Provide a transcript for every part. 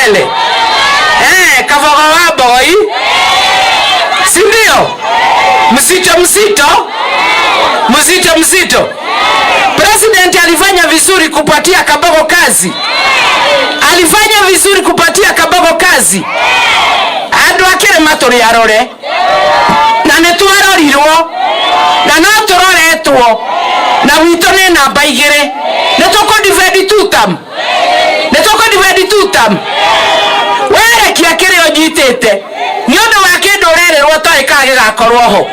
mbele. Kabogo wa Mbogoi, si ndio? Mzito mzito, mzito mzito. President alifanya vizuri kupatia Kabogo kazi, alifanya vizuri kupatia Kabogo kazi. Andũ a kĩrĩma tũrĩ arore na nĩ twarorirwo na no tũroretwo na witũ nĩ namba 2. Nĩ tũkũ defend two term, nĩ tũkũ defend two term. Werekia kĩrĩa ũnyitĩte nĩ ũndũ wa kĩndũ ũrerĩrwo toĩ kana gĩgakorwo ho.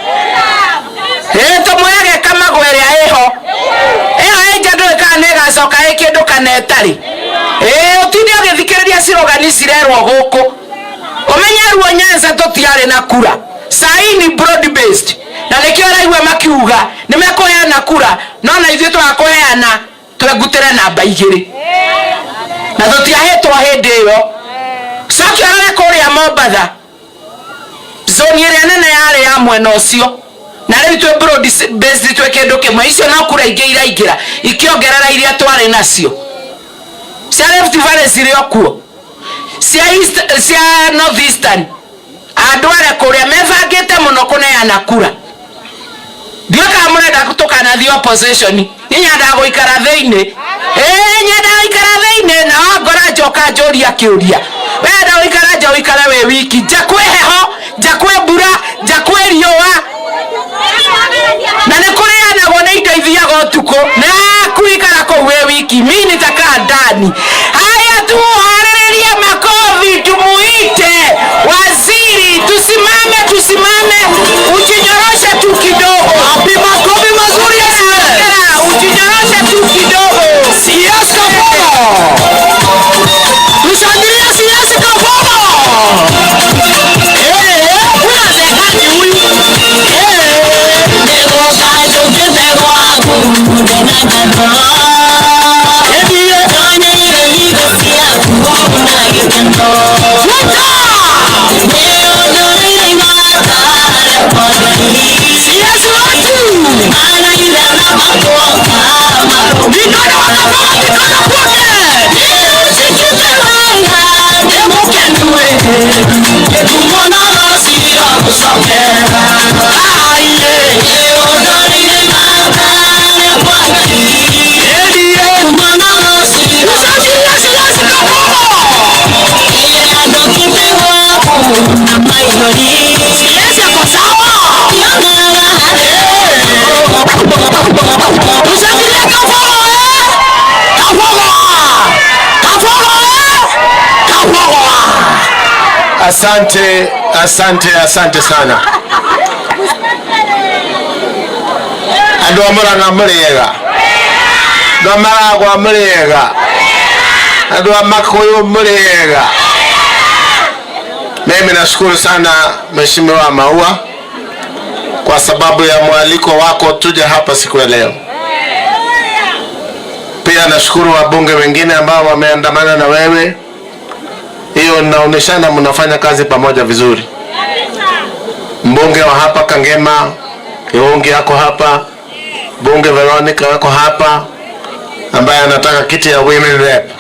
Ĩ tũmwĩrage Kamagũ ĩrĩa ĩho ĩyo ĩ nja ndũĩ kana nĩ ĩgacoka ĩ kĩndũ kana ĩtarĩ. Ĩ ũtinde ũgĩthikĩrĩria cirogani cirerwo gũkũ. Ũmenye Luo Nyanza tũtiarĩ na kura, sai ni broad based, na nĩkĩo ũraigua makiuga nĩ mekũheana kura, no na ithuĩ twakũheana twengutĩre namba 2 na tũtiahĩtwo hĩndĩ ĩyo. Coke ũrore kũrĩa Mombatha, zoni ĩrĩa nene yarĩ ya mwena ũcio, na rĩu twĩ broad based, twĩ kĩndũ kĩmwe. Icio no kura ingĩ iraingĩra ikĩongerera iria twarĩ nacio. Cia Rift Valley cirĩ o kuo, cia East, cia North Eastern, andũ arĩa kũrĩa mebangĩte mũno kũneana kura. Ndiũĩ kana mũrenda tũkanathiĩ opposition. Niĩ nyendaga gũikara thĩinĩ. Ĩĩ, nyendaga gũikara thĩinĩ, na wangora njoka njũria kĩũria. Wenda gũikara nja ũikare wĩ wiki. Nja kwĩ heho, nja kwĩ mbura, nja kwĩ riũa, na nĩ kũrĩanagwo nĩ indo ithiaga ũtukũ. Na kuikara kũu wĩ wiki, mi nitakaa ndani. Haya, tuharĩrĩrie makofi, tumuite waziri, tusimame, tusimame, ujinyoroshe tu kidogo. Wapi makofi mazuri ya Ongera, ujinyoroshe tu kidogo. CS Kabogo. Tushangilie CS Kabogo. Huyu azeekani huyu. Nĩgũkanjũkĩte gwaku ndĩna ngatho. Ndiye. Nonyeire hingo ciaku na gĩkeno. Tuta. Nĩũndũrĩire imata rĩakwa Ngai. CS wetu. Manaigana makuoka Mikono wa Kabogo, mikono kwake. Nĩũnjĩkĩte wega ndĩmũkenu ngĩkumona rũciũ gũcokera. Aiye. Nĩũndũrĩire imata rĩakwa Ngai. Ndiye. Kumona rũciũ Tushangilie CS Kabogo. Ndokĩte gwaku na maithori. CS ako sawa. Ndionaga Tushangilie Kabogo, eh? Kabogo. Kabogo, eh? Kabogo. Asante, asante, asante sana. Andũ a Murang'a mũrĩega, andũ a Maragwa mũrĩega, andũ a Makuyu mũrĩega. Mimi nashukuru sana Mheshimiwa Maua kwa sababu ya mwaliko wako tuje hapa siku ya leo. Pia nashukuru wabunge wengine ambao wameandamana na wewe. Hiyo inaonyeshana mnafanya kazi pamoja vizuri. Mbunge wa hapa Kangema Kihungi ako hapa, mbunge Veronica ako hapa, ambaye anataka kiti ya women rep.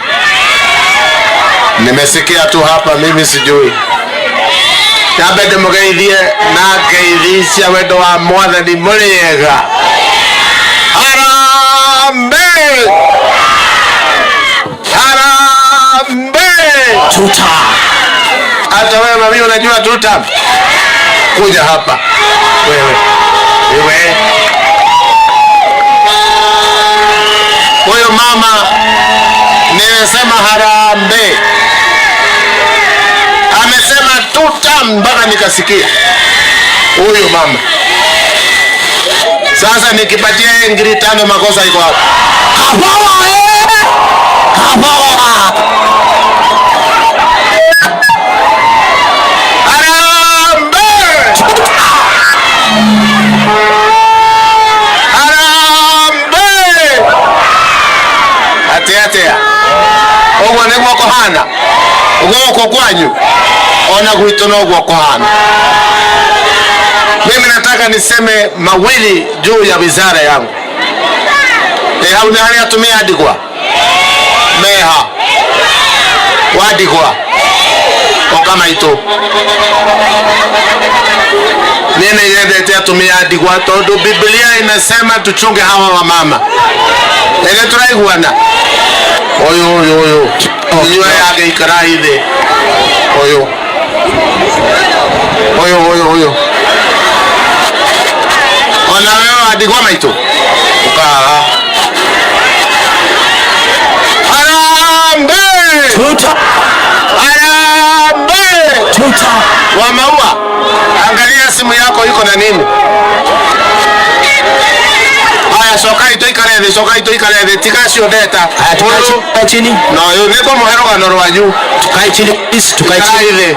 Nimesikia tu hapa, mimi sijui. Nyambe ndĩmũgeithie na ngeithi cia wendo wa Mwathani. Mũrĩega? Harambee! Harambee! Tuta. Hata wewe mami unajua tuta? Kuja hapa wewe, wewe. Huyo mama nimesema harambee, amesema tuta mpaka nikasikia huyu mama. Sasa nikipatia yeye ngiri 5 makosa iko wapi? Kabogo, eh? Kabogo. Harambee! Harambee! Atia atia. Ũguo nĩguo kũhana gũkũ kwanyu, ona gwitũ noguo kũhana. Mimi nataka niseme mawili juu ya wizara yangu. Hau nĩ harĩa atumia ndigwa meha wandigwa Oka maitũ. Niĩ nĩnyendete atumia a ndigwa tondũ Biblia inasema tuchunge hawa wamama. Ĩrĩa tũraiguana? Ũyũ ũyũ ũyũ. Inyuĩ yagĩikara thĩ. Ũyũ. Ũyũ ũyũ ũyũ. Ona wewe wa ndigwa maitũ. Ũka haha. Harambee! Tuta. Harambee! Tuta. Wa maua, angalia simu yako iko na nini? Haya, cokai tuikare thĩ, cokai tuikare thĩ, tiga acio ndeta. Haya, tukae Ũyũ chini, tukae chini. na ũyũ nĩngũmũhe rũgano rwanyu. Tukae chini please, tukae Ikarai chini. thĩ.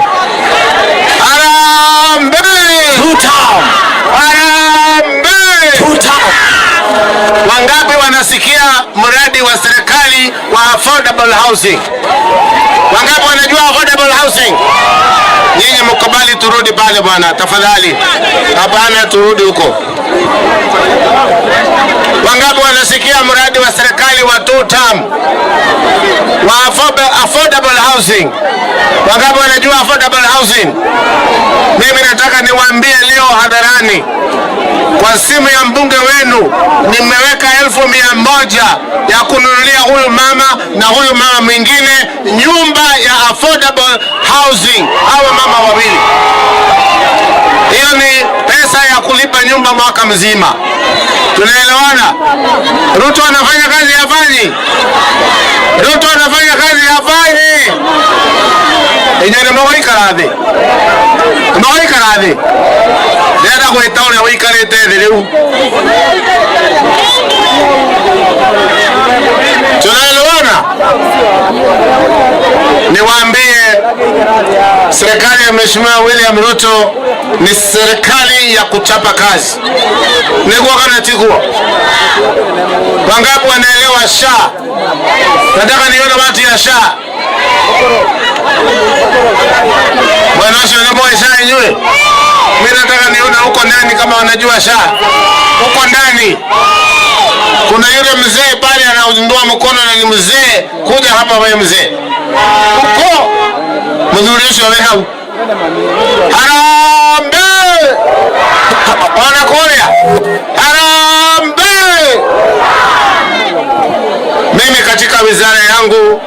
Harambee! Tuta. Harambee! Tuta. Wangapi wanasikia mradi wa serikali wa affordable housing? Wangapi wanajua affordable housing? Nyinyi mkubali turudi pale bwana, tafadhali. Hapana, turudi huko. Wangapi wanasikia mradi wa serikali wa two term wa affordable housing? Wangapi wanajua affordable housing? Mimi nataka niwaambie leo hadharani kwa simu ya mbunge wenu nimeweka 100,000 ya kununulia huyu mama na huyu mama mwingine nyumba ya affordable housing. Hawa mama wawili, hiyo ni pesa ya kulipa nyumba mwaka mzima. Tunaelewana? Ruto anafanya kazi hafanyi? Ruto anafanya kazi hafanyi? Inyuĩ nĩ mũgũikara thĩ, mũgũikara thĩ, ndĩrenda gwĩta ũrĩa ũikarĩte thĩ rĩu. Tunaelewana? Niwaambie, serikali ya Mheshimiwa William Ruto ni serikali ya kuchapa kazi. Niguo kana tiguo? Wangapi wanaelewa SHA? Nataka nione watu ya SHA. Bwana ũcio nĩ moĩ SHA inyuĩ? Mimi nataka nione huko ndani kama wanajua SHA. Huko ndani kuna yule mzee pale anainua mkono na ni mzee, kuja hapa wewe mzee. Huko mzuri ũcio wĩ hau. Harambee! Wana Korea. Harambee! Mimi katika wizara yangu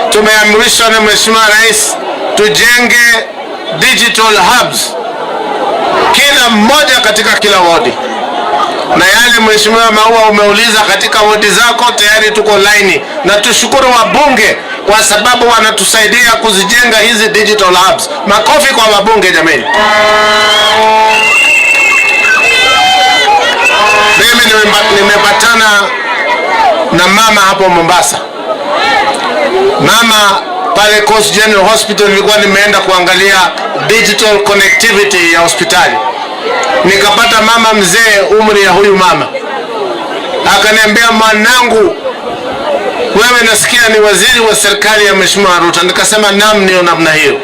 tumeamrishwa na Mheshimiwa Rais tujenge digital hubs kila mmoja katika kila wodi, na yale Mheshimiwa Maua umeuliza katika wodi zako tayari tuko laini, na tushukuru wabunge kwa sababu wanatusaidia kuzijenga hizi digital hubs. Makofi kwa wabunge jameni. Mimi nimepatana na mama hapo Mombasa. Mama pale Coast General Hospital nilikuwa nimeenda kuangalia digital connectivity ya hospitali. Nikapata mama mzee umri ya huyu mama. Akaniambia, mwanangu, wewe nasikia ni waziri wa serikali ya Mheshimiwa Ruto. Nikasema naam, ndio namna hiyo.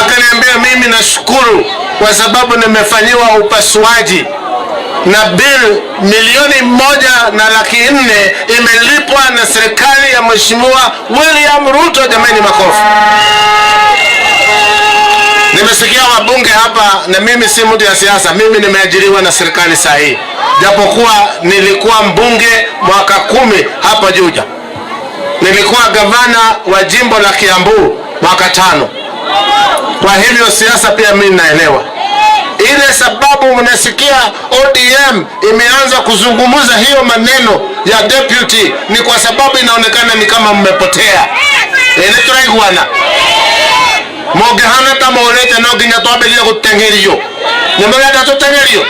Akaniambia, mimi nashukuru kwa sababu nimefanyiwa upasuaji na bill 1,400,000 imelipwa na serikali ya Mheshimiwa William Ruto. Jamani, makofi. Nimesikia wabunge hapa, na mimi si mtu ya siasa, mimi nimeajiriwa na serikali saa hii, japokuwa nilikuwa mbunge mwaka 10 hapa Juja, nilikuwa gavana wa jimbo la Kiambu mwaka 5. Kwa hivyo siasa pia mimi naelewa. Ile sababu mnasikia ODM imeanza kuzungumza hiyo maneno ya deputy ni kwa sababu inaonekana ni kama mmepotea. Ene turaiguana. Mũngĩhana ta morĩte no nginya twambĩrĩrie gũteng'erio. Nĩ mũrenda tũteng'erio?